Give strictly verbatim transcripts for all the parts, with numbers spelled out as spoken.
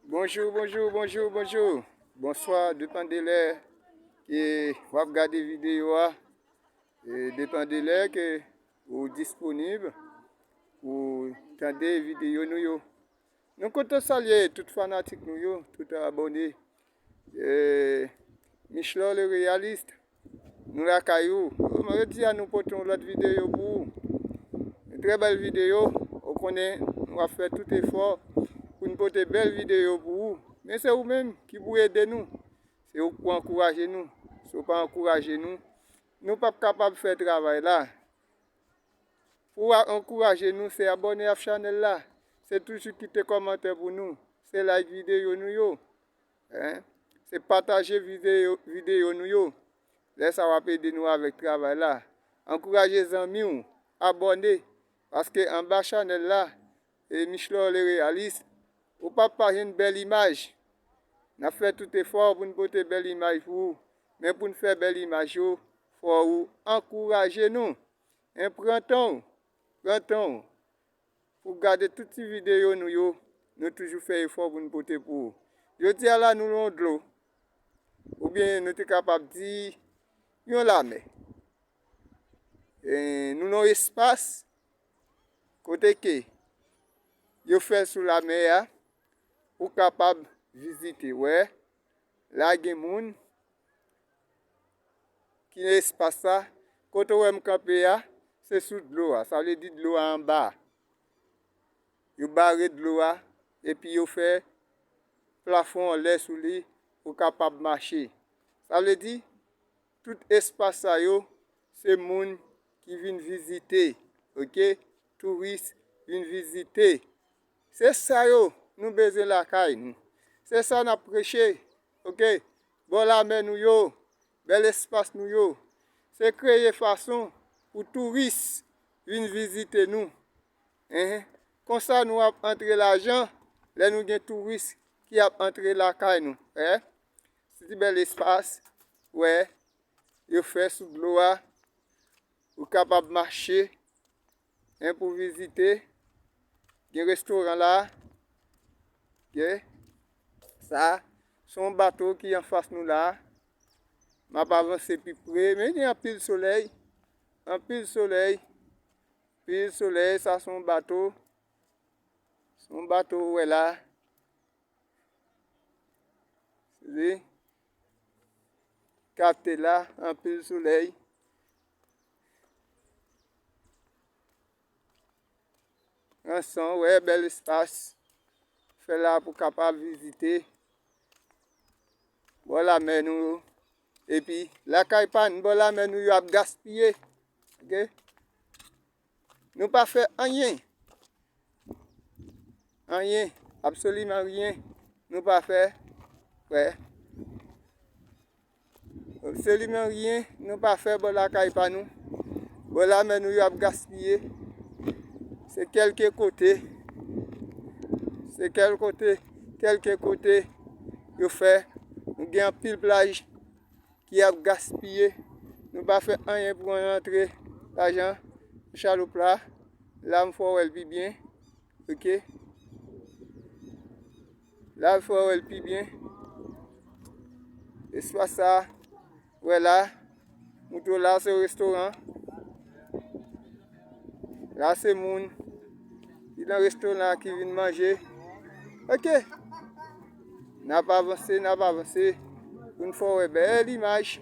Bonjou, bonjou, bonjou, bonjou. Bonswa, depann de lè ke w ap gade videyo a. E depann de lè ke ou disponib pou tande videyo nou yo. Nou kontan salye tout fanatik nou yo, tout abòne. E, Michlor le Réaliste, nou lakay ou. Jodi a nou pote yon lòt videyo pou ou. Yon trè bèl videyo, ou konnen nou ap fè tout efò pou n pote bèl videyo pou ou. Men se ou menm ki pou ede nou, se ou ki pou ankouraje nou. Si ou pa ankouraje nou, nou p ap kapab fè travay la. Pou w ankouraje nou, se abòne ak chanèl la. Se toujou kite kòmantè pou nou. Se like videyo nou yo. Hein? Se pataje videyo, videyo nou yo. Lè sa w ap ede nou avèk travay la. Ankouraje zanmi w, abòne. Paske anba chanèl la, e Michlor le Réaliste, ou p ap pa jwenn bèl imaj. N ap fè tout efò pou n pote bèl imaj pou ou. Men pou n fè bèl imaj yo, fò ou ankouraje nou. Hein, pran tan w, pran tan w pou gade tout ti videyo nou yo, nou toujou fè efò pou n pote pou ou. Jodi a la, nou nan dlo, oubyen nou te kapab di yon lamè. E nou nan espas kote ke yo fè sou lamè a, ou kapab vizite. Wè, la gen moun ki nan espas sa. Kote w wè m kanpe a, se sou dlo a. Sa vle di dlo a anba. Yo bare dlo a, epi yo fè plafon anlè sou li pou w kapab mache. Sa vle di, tout espas sa yo, se moun ki vin vizite, oke? Touris vin vizite. Se sa yo nou bezwen lakay nou. Se sa n ap preche, oke? Bò lamè nou yo, bèl espas nou yo. Se kreye fason pou touris vin vizite nou. Enhen. Konsa nou ap antre lajan lè nou gen touris ki ap antre lakay nou. Wè, se ti bèl espas, wè, yo fè sou dlo a. Ou kapab mache, en, pou vizite. Gen restoran la. Gen sa. Se yon bato ki anfas nou la. M ap avanse pi pre. Men gen anpil solèy. Anpil solèy. Anpil solèy. Sa se yon bato. Se yon bato ou wè la. Li kapte la, anpil solèy. Ansanm, wè, bèl espas. Fè la pou kapab vizite. Bò lamè nou yo. Epi, lakay pa n, bò lamè nou yo ap gaspiye. Oke? Nou pa fè anyen. Anyen, absoliman ryen, nou pa fè. Wè. Absoliman ryen, nou pa fè bò lakay pa nou. Bò lamè nou yo ap gaspiye. Se kèlke kote. Se kèl kote, kèlke kote yo fè. Nou gen anpil plaj ki ap gaspiye. Nou pa fè anyen pou rantre lajan chaloup la. La m fè w wè l pi byen. Oke. La m fè w wè l pi byen. Espas sa, wè la. Mouton la se restoran. La se moun ki nan restoran ki vin manje. Oke. N ap avanse, n ap avanse. Pou n fè w wè bèl imaj.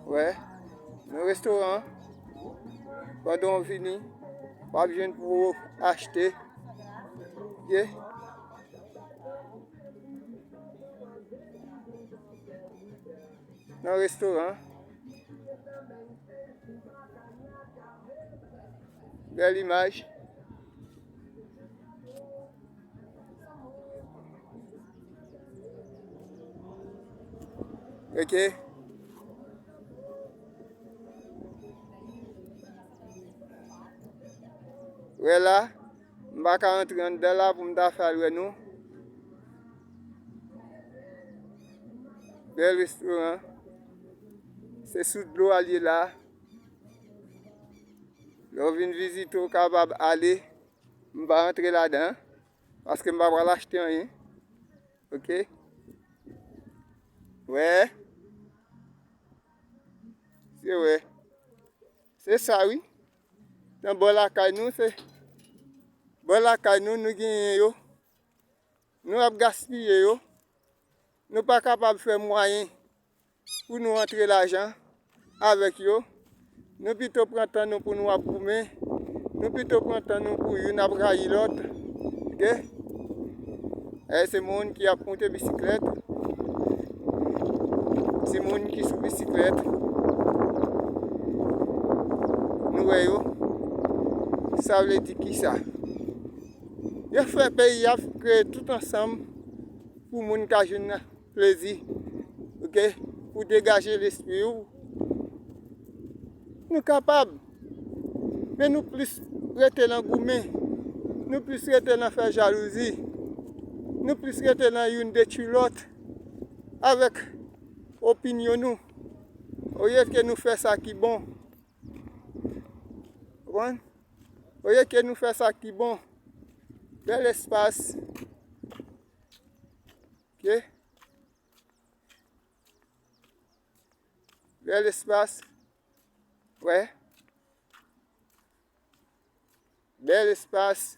Wè. Nan restoran. Pandan w vini, w ap jwenn pou w achte. Oke. Nan restoran. Bèl imaj. Oke. Wè la. M pa ka antre anndan la pou m ta fè al wè nou. Bèl restoran. Se sou dlo a l ye la. Lè w vin vizite, w kapab ale. M pa antre ladan. Paske m pa pral achte anyen. Oke? Wè. Se wè. Se sa wi. Nan bò lakay nou, se bò lakay nou, nou genyen yo. Nou ap gaspiye yo. Nou pa kapab fè mwayen pou nou antre lajan avèk yo. Nou pito pran tan nou pou nou ap goumen. Nou pito pran tan nou pou youn ap rayi lòt. Oke? E se moun ki ap moute bisiklèt. Se moun ki sou bisiklèt. Nou wè yo. Sa vle di kisa? Yo fè peyi a kreye tout ansanm pou moun ka jwenn plezi, oke, pou degaje lespri w. Nou kapab, men nou plis rete nan goumen, nou plis rete nan fè jalouzi, nou plis rete nan youn detwi lòt avèk opinyon nou, olye ke nou fè sa ki bon. Konprann? Olye ke nou fè sa ki bon. Bèl espas. Oke? Bèl espas. Wè. Bèl espas.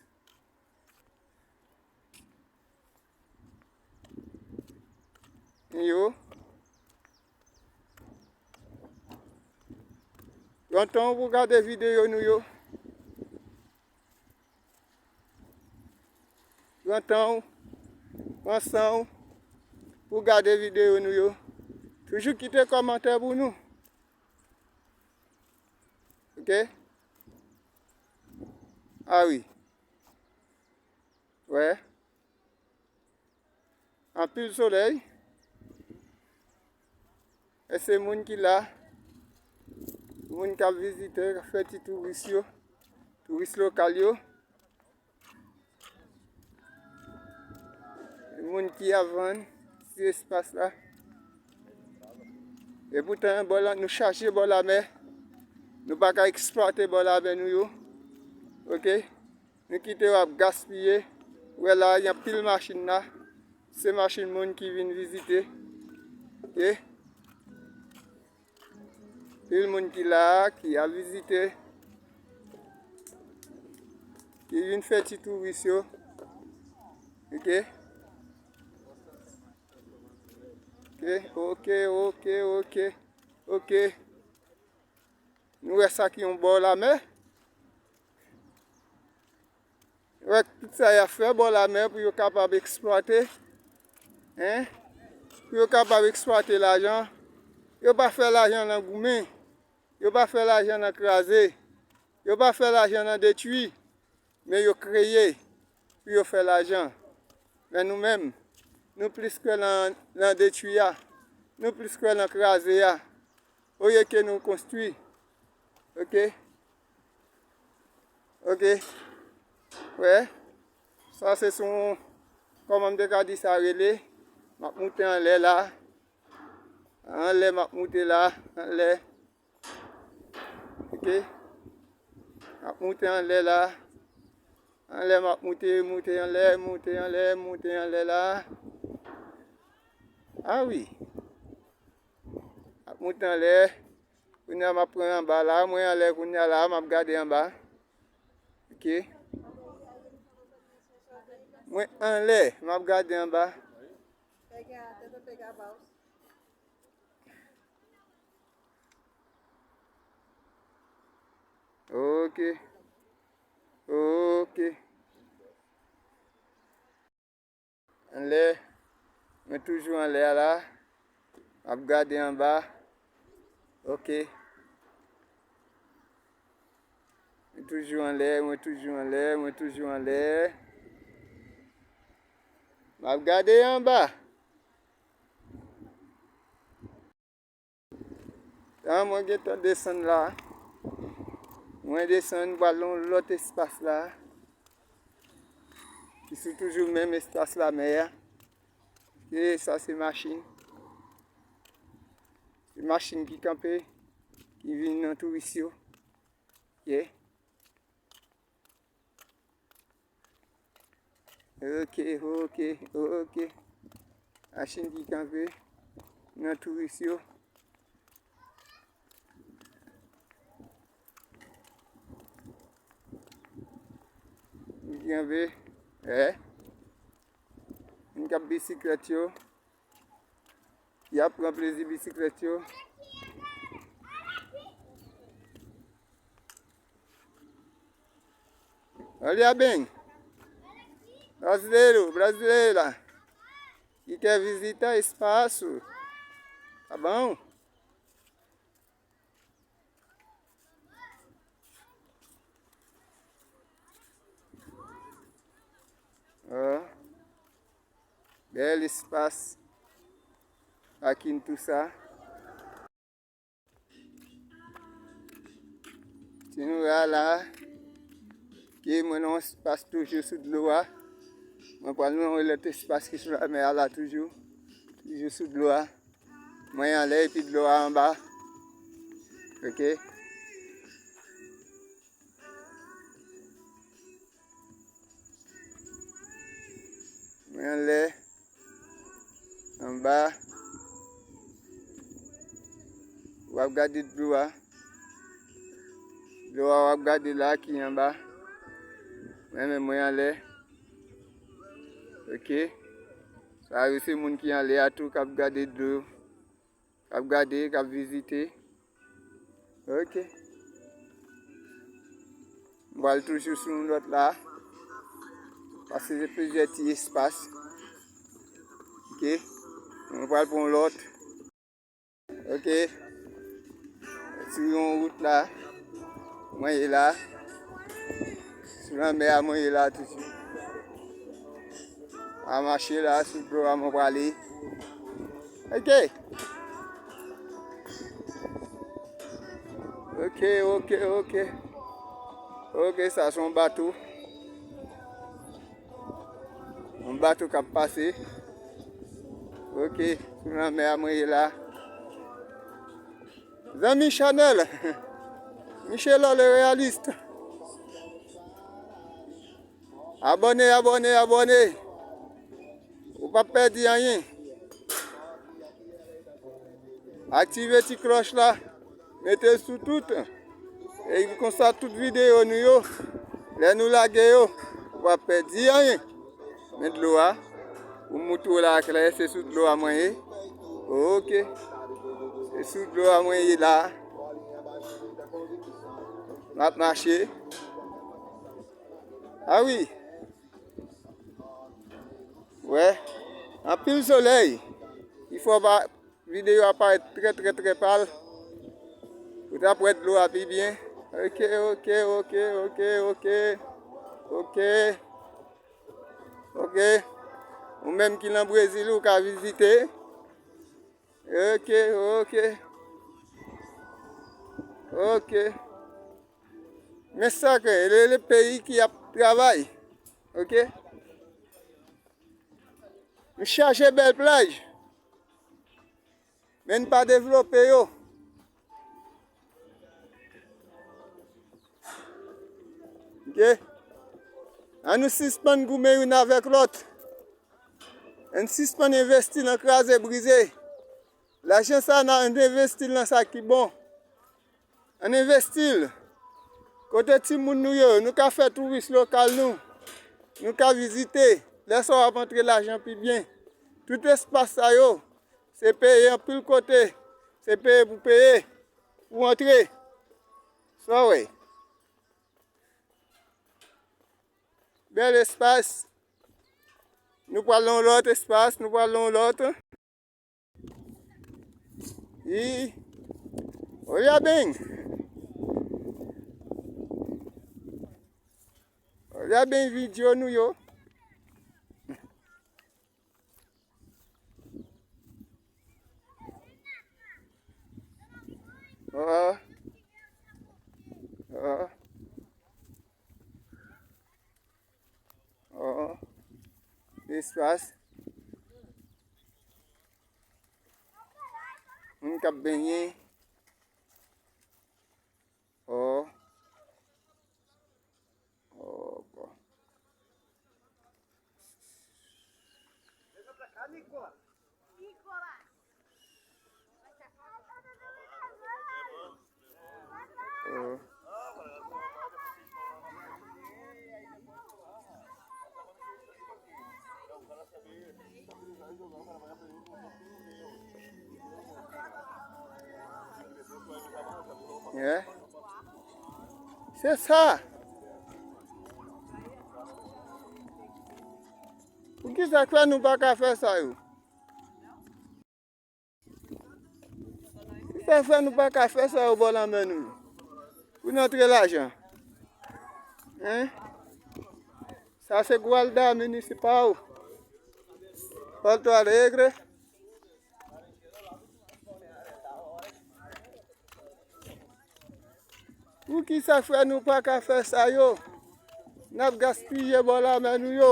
Yo. Pran tan w pou gade videyo nou yo. Pran tan w, pran san w pou gade videyo nou yo. Toujou kite kòmantè pou nou. Oke? A wi. Wè. Anpil solèy. E se moun ki la, moun k ap vizite, k ap fè ti touris yo, touris lokal yo. Moun ki ap vann ti espas la. E poutan, bò la, nou chache bò lamè. Nou pa ka eksplwate bò lamè nou yo. Oke? Nou kite yo ap gaspiye. Ou wè la, gen anpil machin la. Se machin moun ki vin vizite. Oke? Anpil moun ki la, ki ap vizite. Ki vin fè ti touris yo. Oke? Oke, oke, oke, oke, oke. Nou wè sa ki yon bò lamè. Wè tout sa y ap fè bò lamè pou yo kapab eksplwate. Hein? Pou yo kapab eksplwate lajan. Yo pa fè lajan nan goumen. Yo pa fè lajan nan kraze. Yo pa fè lajan nan detwi. Men yo kreye pou yo fè lajan. Men nou menm, nou plis kwè nan, nan detwi a. Nou plis kwè nan kraze a. Olye ke nou konstwi. Oke? Oke? Wè. Sa se sou, kòman m te ka di sa rele? M ap moute anlè la. Anlè m ap moute la. Anlè. Oke. M ap moute anlè la. Anlè m ap moute, moute anlè, moute anlè, moute anlè la. A wi. M ap moute anlè. Kounye a m ap pran anba la. Mwen anlè kounye a la, m ap gade anba. Oke. Mwen anlè, m ap gade anba. Oke. Oke. Anlè. Mwen toujou anlè a la. M ap gade anba. Oke. Mwen toujou anlè, mwen toujou anlè, mwen toujou anlè. M ap gade anba. Tan mwen gentan desann la. Mwen desann, m pral nan yon lòt espas la. Ki se toujou menm espas lamè a. E sa se machin. Se machin ki kanpe, ki vin nan touris yo. Yeah. Ok, ok, ok. Machin ki kanpe nan touris yo. Ki kanpe, eh. Moun k ap bisiklèt yo. Y ap pran plezi bisiklèt yo. Olha bem. Brasileiro, brasileira que quer visitar espaço. Tá bom? Ó, bèl espas aqui em Tucson. Si nou wè a la, ke mwen nan yon espas toujou sou dlo a. Mwen pral nan yon lòt espas ki sou lamè a la toujou. Toujou sou dlo a. Mwen anlè epi dlo a anba. Ok. Mwen anlè, anba. W ap gade dlo a. Dlo a w ap gade la ki anba. Mwen menm mwen anlè. Ok. Sa yo se moun ki anlè a tou k ap gade dlo yo. K ap gade, k ap vizite. Ok. M pral toujou sou yon lòt la. Paske se plizyè ti espas. Ok. Mwen pral pran yon lòt. Ok. Sou yon wout la. Mwen ye la. Sou lanmè a mwen ye la toujou. A mache la, sou dlo a mwen prale. Ok. Ok, ok, ok. Ok, sa se yon bato. Yon bato k ap pase. Ok, sou lanmè a mwen ye la. Zanmi chanèl Michelo le Realiste. Abòne, abòne, abòne. Ou p ap pèdi anyen. Aktive ti klòch la. Mete l sou tout. E konsa tout videyo nou yo, lè nou lage yo, ou p ap pèdi anyen. Men dlo a, pou m moutre w la klè, se sou dlo a mwen ye. Ok. Se sou dlo a mwen ye la. M ap mache. A wi. Wè. Anpil solèy. Ki fè w pa, videyo a parèt trè, trè, trè pal. Ou t ap wè dlo a pi byen. Ok, ok, ok, ok, ok. Ok. Ok. Ou menm ki nan Brezil, ou ka vizite. Ok, ok. Ok. Men sa ke, le, le peyi ki ap travay. Ok? Nou chache bèl plaj. Men n pa devlope yo. Ok? Ann nou sispann goumen youn avèk lòt. Ann sispann envesti nan kraze brize. Lajan sa a, ann envesti l nan sa ki bon. Ann envesti l kote timoun nou yo, nou ka fè touris lokal nou, nou ka vizite. Lè sa w ap antre lajan pi byen. Tout espas sa yo, se peye anpil kote, se peye pou peye, pou antre. Sa w wè. Bèl espas. Nou pral nan yon lòt espas, nou pral nan yon lòt. E, olha bem. Olha bem videyo nou yo. Ó. Ó. Ó. Espas. Moun k ap benyen. Ó. Ó, bon. Yeah. Se sa. Poukisa k fè nou pa ka fè sa yo? Ki sa fè nou pa ka fè sa yo bò lanmè nou yo? Pou n antre lajan. Hein? Sa se Gualda Municipal. Porto Alegre. Poukisa fè nou pa ka fè sa yo? N ap gaspiye bò lanmè nou yo.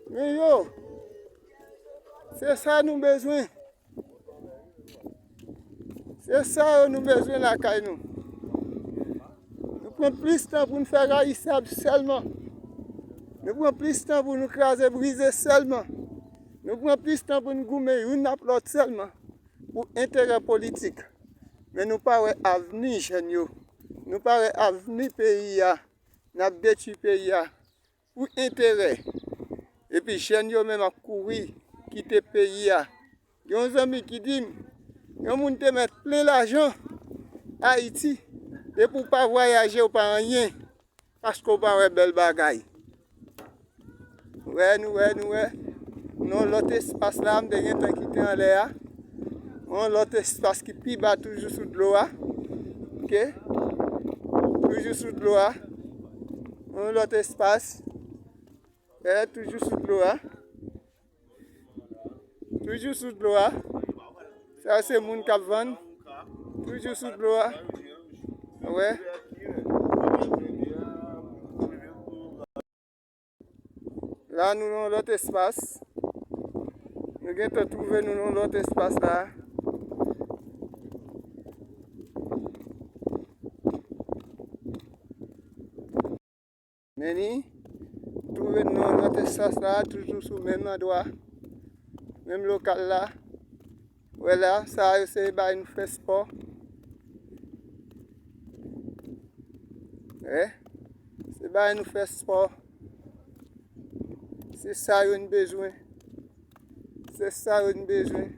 Men yo, se sa nou bezwen. Se sa yo nou bezwen lakay nou. Nou pran plis tan pou n fè rayisab sèlman. Nou pran plis tan pou nou kraze brize sèlman. Nou pran plis tan pou n goumen youn ap lòt sèlman pou enterè politik. Men nou pa wè avni jèn yo. Nou pa wè avni peyi a. N ap detwi peyi a pou enterè. Epi jèn yo menm ap kouri kite peyi a. Gen yon zanmi ki di m, yon moun te mèt plen lajan Ayiti, depi w pa vwayaje, w pa anyen, paske w pa wè bèl bagay. Nou wè, nou wè, nou wè. Nou yon lòt espas la, m te gentan kite anlè a. Yon lòt espas ki pi ba toujou sou dlo a. Ok? Toujou sou dlo a. Yon lòt espas. Wè, toujou sou dlo a. Toujou sou dlo a. Sa se moun k ap vann. Toujou sou dlo a. Wè. La, nou nan yon lòt espas. Nou gentan twouve nou nan yon lòt espas la. Men ni, twouve nou nan yon lòt espas la, toujou sou menm andwa, menm lokal la. Wè la, sa yo se bagay nou fè spò. Wè, se bagay nou fè spò. Se sa yo n bezwen. Se sa yo n bezwen.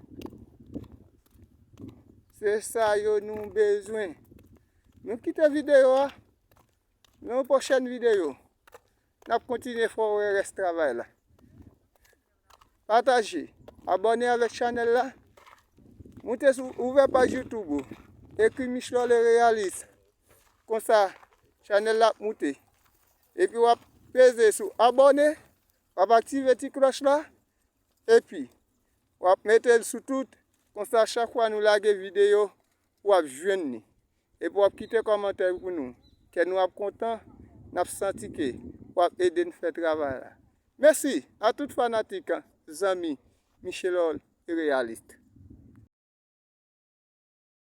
Se sa yo nou bezwen. Nou kite videyo a. Nan yon pwochèn videyo, n ap kontinye fè w wè rès travay la. Pataje, abòne avèk chanèl la. Moute sou, ouvè paj YouTube ou. Ekri Michelor le Réaliste. Konsa, chanèl la ap moute. Epi w ap peze sou abòne, w ap aktive ti klòch la. Epi, w ap mete l sou tout. Konsa, chak fwa nou lage videyo, w ap jwenn li. Epi w ap kite kòmantè pou nou. Kè nou ap kontan, n ap santi ke w ap ede n fè travay la. Mèsi a tout fanatik, zanmi, Michelor le Réaliste.